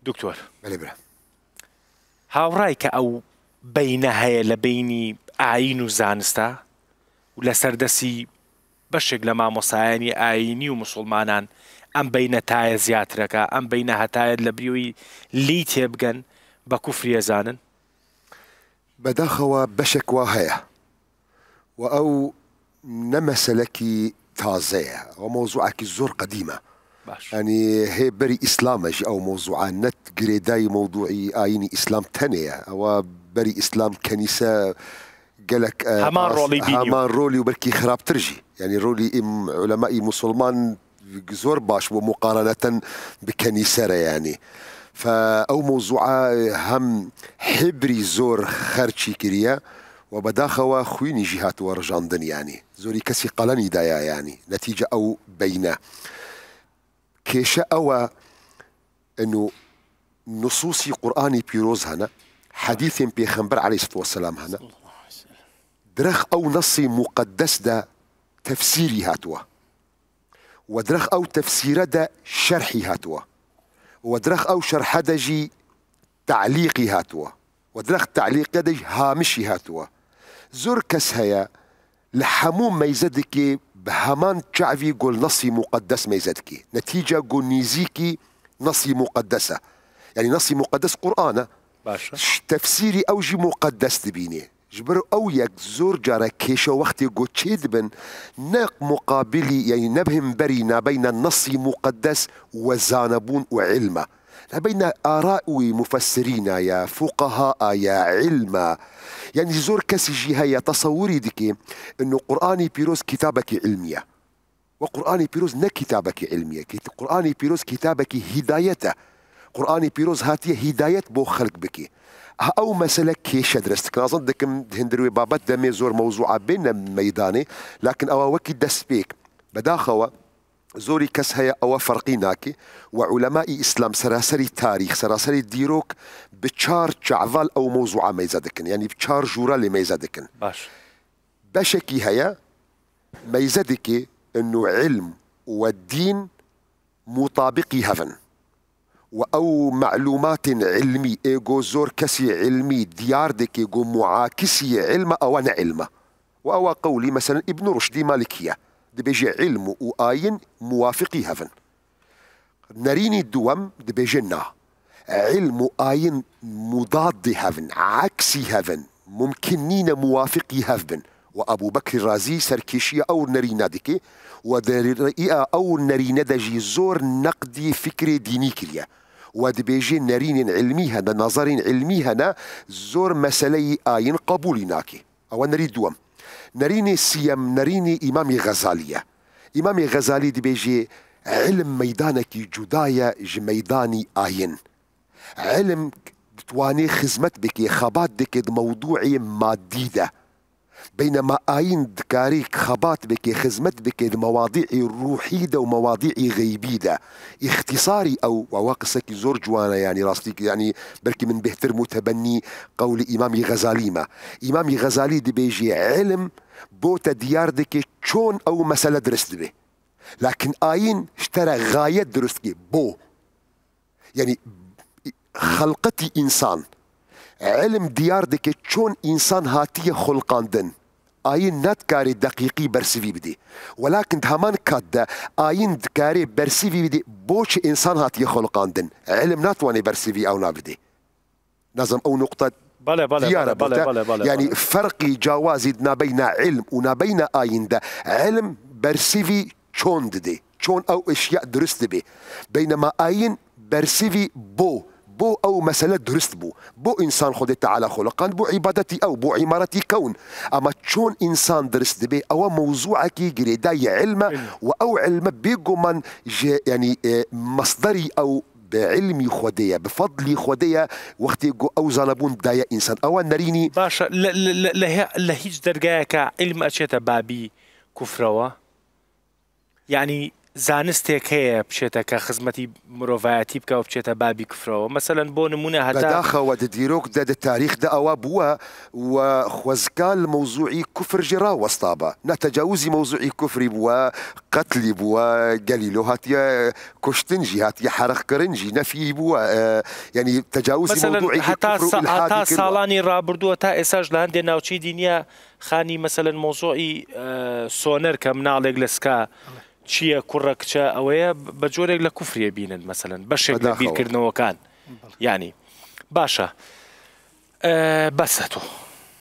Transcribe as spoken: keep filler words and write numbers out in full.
دکتۆر، بەێ برا. هاوڕای کە ئەو بینە هەیە لە بینی ئاین و زانستە و لە سەردەسی بەشێک لە مامۆسایانی ئاینی و مسلمانان ئەم بینە تایە زیاترەکە، ئەم بینە هەتایەت لە بریۆی لی تێبگەن بە کوفریە زانن؟ بەداخەوە بەشێک وا هەیە و ئەو نە مەسەلەکی تازەیە، ئەو مەوزوعەکی زۆر قەدیمە. باش. یعنی هێ بەری ئیسلامە ژی ئەو مەوزوعە نەت گرێدای مەوضوعی ئاینی ئیسلام تەنەیە. ئەوە بەری ئیسلام کەنیسە گەلک ئە، هەمان ئاس- ڕۆڵی بینی و- هەمان ڕۆلی و بەرکی خراپتر ژی. یعنی ڕۆلی ئیم علەمای موسڵمان زۆر باش بۆ مقارنەتەن بکەنی سەرە یعنی. فە ئەو مەوزوعە هەم حبری زۆر خەرچی کریە و بەداخەوە خوینی ژی هاتووە ڕژاندن یعنی. زۆری کەسی قەلەنی دایە یعنی نەتیجە ئەو بینە. کێشە ئەوە ئەنو نصوصی قورئانی پیرۆز هەنە، حەدیثێن پێخەمبەر علیه الصلاة والسلام هەنە. درەخ ئەو نەسی مقدس دە تەفسیری هاتووە و درەخ ئەو تەفسیرە دە شەرحی هاتووە و درەخ ئەو شەرحە دە ژی تعلیقی هاتووە و درەخ تعلیقە دە ژی هامشی هاتووە. زۆر کەس هەیە لە هەموو مەیزە دکێ بە هەمان چاوی گۆل نەسی مقدس مەیزە دکێ. نەتیجە گۆ نیزیکی نەسی مقدسە. یعنی نەسی مقدس قورئانە. باشە. تەفسیری ئەو ژی مقدس دبینێ. Ji ber ew yek zor care kêşe wextê ku çêdibin, ne muqabilî, yanî ne bi hemberî nabeyna nesî muqeddes û zanebûn û ilm e. Nabeyna ara û mufessirîna ye, fuqaha ye, ilm e. Yanî zor kesî jî heye, tesewirî dike, ino Qur'anî Pîroz kitabekî ilmî ye. We Qur'anî Pîroz ne kitabekî ilmî ye. Kit-, Qur'anî Pîroz kitabekî hîdayet e. Qur'anî Pîroz hatiye hîdayet bo xelk bikî. Ha ew mesele kêşe dirist dikin. Azan dikim di hindir wê babet demê zor mewzûa bêne meydanê, lakin ewa wekî destpêk. Bedaxewa zorî kes heye ewa ferqî nakî. We ulemayî Îslam seraserî tarîx, seraserî dîrok bi çar çaval ew mewzûa meyze dikin. Yanî bi çar jûra lê meyze dikin. Baş. Beşekî heye, meyze dike ino ilm we dîn mutabiqî hev in. We ew melûmatên ilmî ê go zor kesî ilmî diyar dike go muakisî ilm e, ewa ne ilm e. We ewa qewlî, meselen, Îbn Ruşdî Malikî ye. Dibêje ilm û ayin muwafiqî hev in. Nerînî duwem dibêje na. Ilm û ayin mudadê hev in, eksî hev in. Mumkin nîne muwafiqî hev bin. Û Ebû Bekrî Razî serkêşiya ew nerîne dike û di rêya ew nerîne de jî zor neqdî fikrê dînî kiriye. Û dibêje nerînên ilmî hene, nezerên ilmî hene, zor meseleyî ayin qebûlî nake. Ew e nerî duwem. Nerînê siyem, nerînê Îmamê Xezalî ye. Îmamê Xezalî dibêje, ilm meydanekî cuda ye ji meydanî ayin. Ilm ditwanê xizmet bike, xebat dike di mewdûê madî de. Beynema ayin dikarî xebat bike, xizmet bike di mewadî'î ruhî de û mewadî'î xeybî de. Îxtîsarî ew, ewa qisekî zor ciwan e, yanî rastî, yanî belkî min bêhtir mutebennî qewlî Îmamî Xezalî me. Îmamî Xezalî dibêjê, ilm bo te diyar dike çon ew mesele dirist dibe. Lakin ayin ji te re xayet dirist dike, bo. Yanî xelqetî însan. Ilm diyar dike çon însan hatiye xulqandin. Ayin nadikare deqîqî bersivî bide. Welakin di heman kat de ayin dikare bersivî bide bo çi însan hatiye xulqandin. Ilm natwane bersivî ew nabide. Nazim ew nuqta Bale, bale, diyar e bale, bo te. bale, bale, Yanî bale. ferqî cawazî di nabeyna ilm û nabeyna ayin de. Ilm bersivî çon dide. Çon ew eşya dirist dibe. Beynema ayin bersivî bo. Bo ew mesele dirist bû. Bo însan Xwedê Teala xoliqand, bo îbadetî ew, bo îmaretî kewn. Ama çon însan dirist dibe, ew e mewzûekî girêdayî ilm e û ew ilm e bêguman ji, yanî, e, mesderî ew bi ilmî Xwedê ye, bi fedlî Xwedê ye, wextê ku ew zanebûn daye însan. Ew e nerînî. باشە، لە، لە، لە، لە هێ-، لە هیچ دەرگایەکە علم ئەچێتە بابی کوفرەوە؟ یعنی زانستێک هەیە بچێتە کە خزمەتی مرۆڤایەتی بکە و بچێتە بابی کفرەوە. مەسەلەن بۆ نمونە هەتا بەداخەوە دە دیرۆک دە دە تاریخ دە ئەوە بووە و خوەزکال مەوزوعی کوفر ژێ ڕاوەستابە. نە تەجاوزی مەوزوعی کوفری بووە، قەتلی بووە، گەلیلۆ هاتیە کوشتن ژی، هاتیە حەرەق کردن ژی، نەفی بووە. ئە، یعنی تەجاوزی مەسەلەن مەوزوعی هەتا کوفر و سا- ئیلحادی هەتا کردووە. ساڵانی ڕابردووە تا ئێساش لە هەندێک ناوچەی دینیا خانی مەسەلەن مۆزۆعی ئە، سۆنەر کە مناڵێک لە سکا چییە کوڕە کچە ئەوەیە بە جۆرێک لە کوفریە بینن مەسەلەن بەشێک لە بەداخەوە. بیرکردنەوەکان. یعنی باشە. ئە، بەسە تۆ